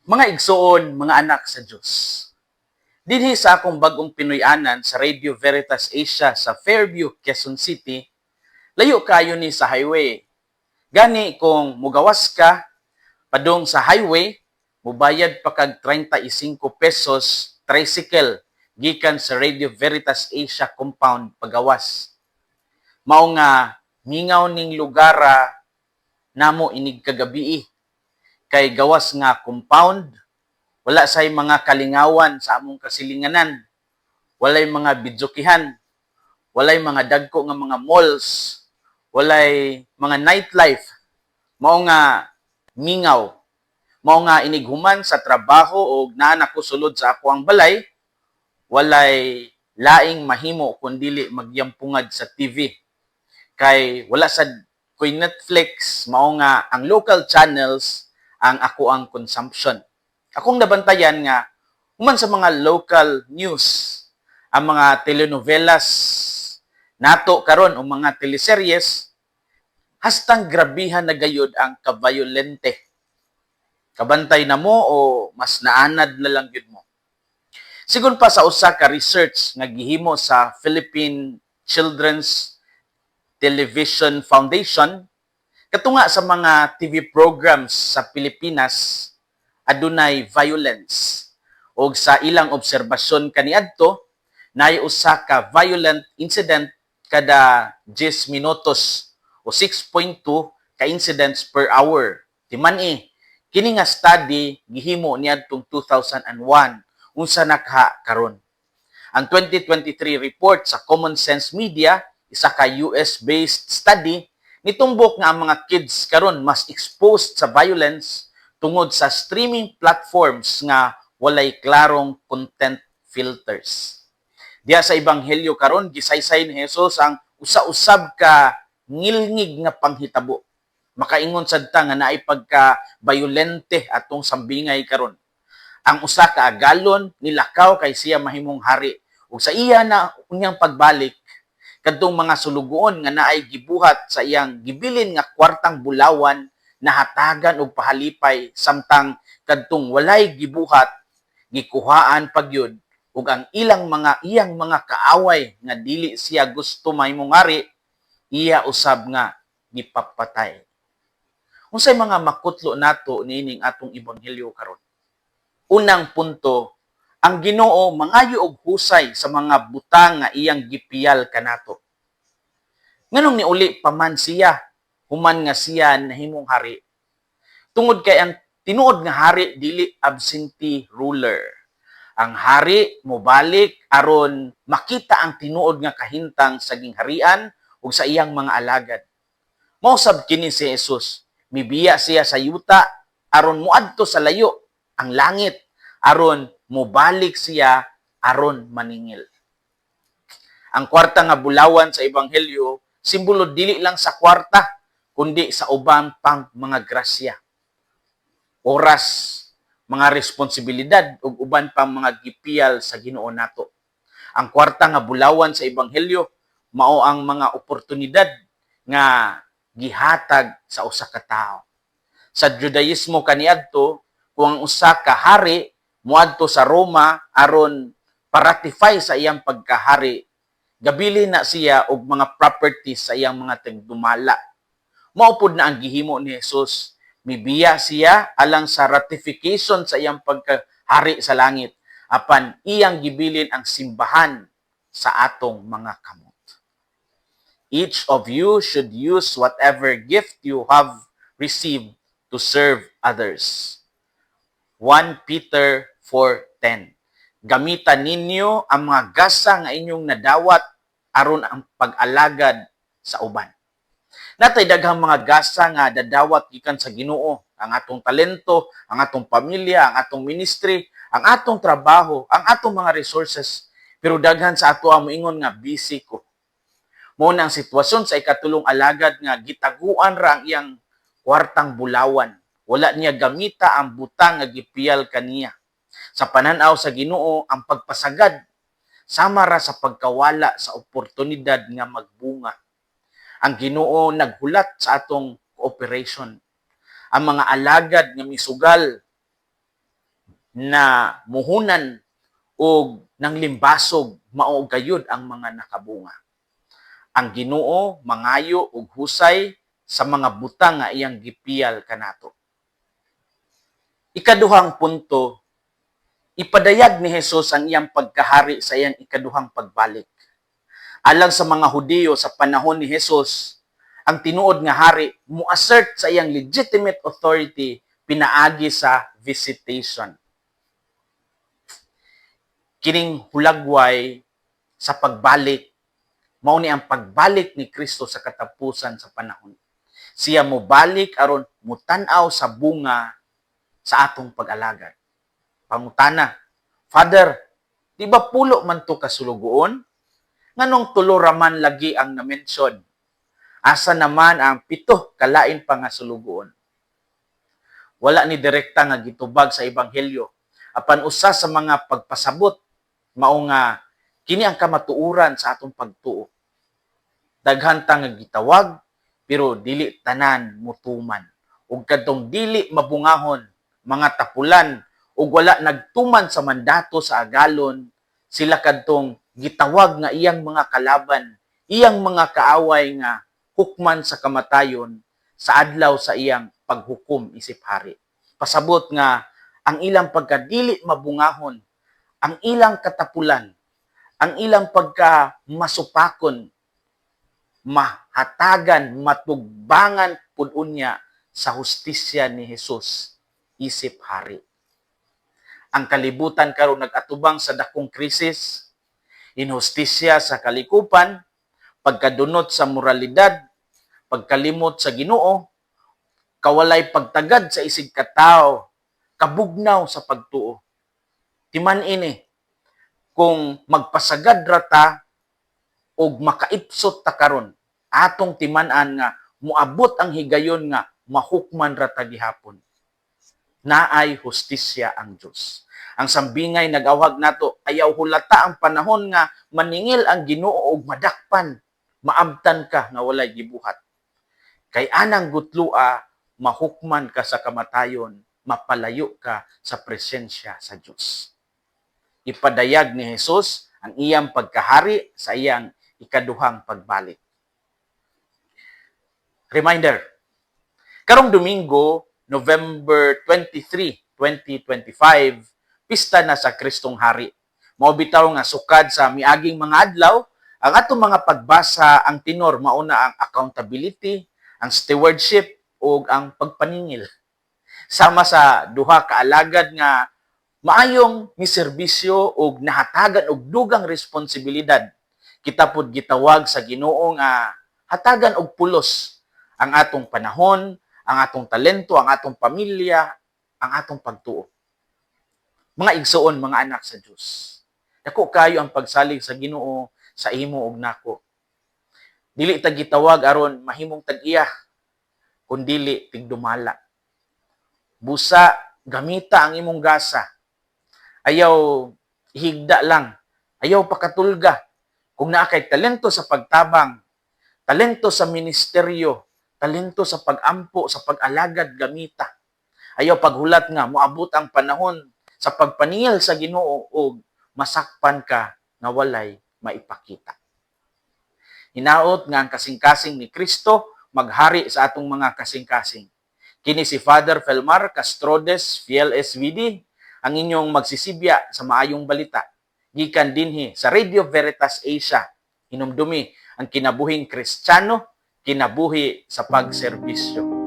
Mga igsuon, mga anak sa Dios. Dinhi sa akong bagong Pinoy-anan sa Radio Veritas Asia sa Fairview, Quezon City, layo kayo ni sa highway. Gani kung mugawas ka padung sa highway, mubayad pa kag 35 pesos tricycle gikan sa Radio Veritas Asia compound pagawas. Mao nga mingaw ning lugara namo inig kagabii kay gawas nga compound, wala say mga kalingawan sa among kasilinganan, walay mga bidyokihan, walay mga dagko nga mga malls, walay mga nightlife. Mao nga mingaw. Mao nga inighuman sa trabaho og naa na ko sulod sa ako ang balay, walay laing mahimo kun dili magyampungad sa TV. Kay wala sad koy Netflix, mao nga ang local channels ang ako ang consumption. Akong nabantayan nga human sa mga local news, ang mga telenovelas nato karon o mga teleseryes, hastang grabihan na gayud ang kabayolente. Kabantay na mo o mas naanad na lang gyud mo? Sigon pa sa usa ka research nga gihimo sa Philippine Children's Television Foundation, katunga sa mga TV programs sa Pilipinas adunay violence. Og sa ilang obserbasyon kaniadto, naay usa ka violent incident kada 10 minutos o 6.2 ka incidents per hour. Timan-i, kini nga study gihimo niadtong 2001. Unsa na kaha karon? Ang 2023 report sa Common Sense Media, isa ka US-based study, nitumbok nga ang mga kids karon mas exposed sa violence tungod sa streaming platforms nga walay klarong content filters. Diya sa Ebanghelyo karon, gisaysay ni Jesus ang usa-usab ka ngilngig nga panghitabo. Makaingon sad ta nga naay pagka bayolente atong sambingay karon. Ang usa ka agalon nilakaw kay siya mahimong hari, ug sa iya na unyang pagbalik, kadtong mga sulugoon nga naay gibuhat sa iyang gibilin nga kwartang bulawan nahatagan og pahalipay, samtang kadtong walay gibuhat gikuhaan pagyud, ug ang ilang mga iyang mga kaaway nga dili siya gusto mahimong hari, iya usab nga gipapatay. Unsay mga makutlo nato niining atong ebanghelyo karon? Unang punto, ang Ginoo mangayo og husay sa mga butang nga iyang gipiyal kanato. Nganong niuli pa man siya human nga siya nahimong hari? Tungod kay ang tinuod nga hari dili absentee ruler. Ang hari mobalik aron makita ang tinuod nga kahintang sa gingharian ug sa iyang mga alagad. Mao sab kini si Jesus. Mibiya siya sa yuta aron moadto sa layo, ang langit, aron mobalik siya aron maningil. Ang kwarta nga bulawan sa ebanghelyo simbolo dili lang sa kwarta kundi sa uban pang mga grasya. Oras, mga responsibilidad ug uban pang mga gipiyal sa Ginoo nato. Ang kwarta nga bulawan sa ebanghelyo mao ang mga oportunidad nga gihatag sa usa ka tawo. Sa Judaismo kaniadto, kung ang usa ka hari moadto sa Roma aron pa-ratify sa iyang pagkahari, gabili na siya og mga properties sa iyang mga tigdumala. Mao pud na ang gihimo ni Jesus. Mibiya siya alang sa ratification sa iyang pagkahari sa langit, apan iyang gibilin ang simbahan sa atong mga kamot. Each of you should use whatever gift you have received to serve others. 1 Peter 4:10. Gamitan ninyo ang mga gasa nga inyong nadawat aron ang pag-alagad sa uban. Natay daghang mga gasa nga dadawat gikan sa Ginoo, ang atong talento, ang atong pamilya, ang atong ministry, ang atong trabaho, ang atong mga resources. Pero daghan sa ato ang moingon nga busy ko. Mao na ang sitwasyon sa ikatulong alagad nga gitaguan ra ang iyang kwartang bulawan. Wala niya gamita ang butang nga gipiyal kaniya. Sa pananaw sa Ginoo, ang pagpasagad sama ra sa pagkawala sa oportunidad nga magbunga. Ang Ginoo naghulat sa atong cooperation. Ang mga alagad nga misugal na muhunan og nang limbasog mao gayud ang mga nakabunga. Ang Ginoo mangayo og husay sa mga butang nga iyang gipiyal kanato. Ikaduhang punto, ipadayag ni Jesus ang iyang pagkahari sa iyang ikaduhang pagbalik. Alang sa mga Hudiyo sa panahon ni Jesus, ang tinuod nga hari mo-assert sa iyang legitimate authority pinaagi sa visitation. Kining hulagway sa pagbalik, mao ni ang pagbalik ni Kristo sa katapusan sa panahon. Siya mobalik aron mutan-aw sa bunga sa atong pag-alagad. Pangutana, "Father, di ba 10 man to ka sulugoon? Nganong tulo raman lagi ang na-mention? Asa naman ang 7 kalain pa nga sulugoon?" Wala ni direkta nga gitubag sa Ebanghelyo. Apan usa sa mga pagpasabot mao nga kini ang kamatuoran sa atong pagtuo. Daghan ta nga gitawag, pero dili tanan mutuman. Ug kadtong dili mabungahon, mga tapulan ug wala nagtuman sa mandato sa agalon, sila kadtong gitawag nga iyang mga kalaban, iyang mga kaaway nga hukman sa kamatayon sa adlaw sa iyang paghukom isip hari. Pasabot nga ang ilang pagkadili mabungahon, ang ilang katapulan, ang ilang pagka masupakon, mahatagan, matugbangan pud unya sa hustisya ni Jesus isip hari. Ang kalibutan karon nag-atubang sa dakong krisis, inhustisya sa kalikupan, pagkadunot sa moralidad, pagkalimot sa Ginoo, kawalay pagtagad sa isig katawo, kabugnaw sa pagtuo. Timan ini, kung magpasagad ra ta og makaipsot ta karon, atong timan-an nga moabot ang higayon nga mahukman ra ta gihapon. Naay hustisya ang Dios. Ang sambingay nag-awhag nato, ayaw hulata ang panahon nga maningil ang Ginoo og madakpan, maabtan ka nga walay gibuhat. Kay anang gutlua, mahukman ka sa kamatayon, mapalayo ka sa presensya sa Dios. Ipadayag ni Jesus ang iyang pagkahari sa iyang ikaduhang pagbalik. Reminder, karong Domingo, November 23, 2025, pista na sa Kristong Hari. Mao bitaw nga sukad sa miaging mga adlaw, ang atong mga pagbasa, ang tenor mao na ang accountability, ang stewardship ug ang pagpaningil. Sama sa duha ka alagad nga maayong miserbisyo ug nahatagan og dugang responsibilidad, kita pod gitawag sa Ginoo nga hatagan og pulos ang atong panahon, ang atong talento, ang atong pamilya, ang atong pagtuo. Mga igsoon, mga anak sa Dios. Dako kayo ang pagsalig sa Ginoo sa imo ug nako. Dili ta gitawag aron mahimong tag-iya, kundili tigdumala. Busa gamita ang imong gasa. Ayaw higda lang. Ayaw pakatulga. Kung naa kay talento sa pagtabang, talento sa ministeryo, talento sa pag-ampo, sa pag-alagad, gamita. Ayaw paghulat nga moabot ang panahon sa pagpaningil sa Ginoo og masakpan ka nga walay maipakita. Hinaot nga ang kasing-kasing ni Kristo maghari sa atong mga kasing-kasing. Kini si Father Felmar Castrodes, Fiel SVD, ang inyong magsisibya sa maayong balita. Gikan dinhi sa Radio Veritas Asia. Hinumdumi ang kinabuhing Kristiyano, kinabuhi sa pagserbisyo.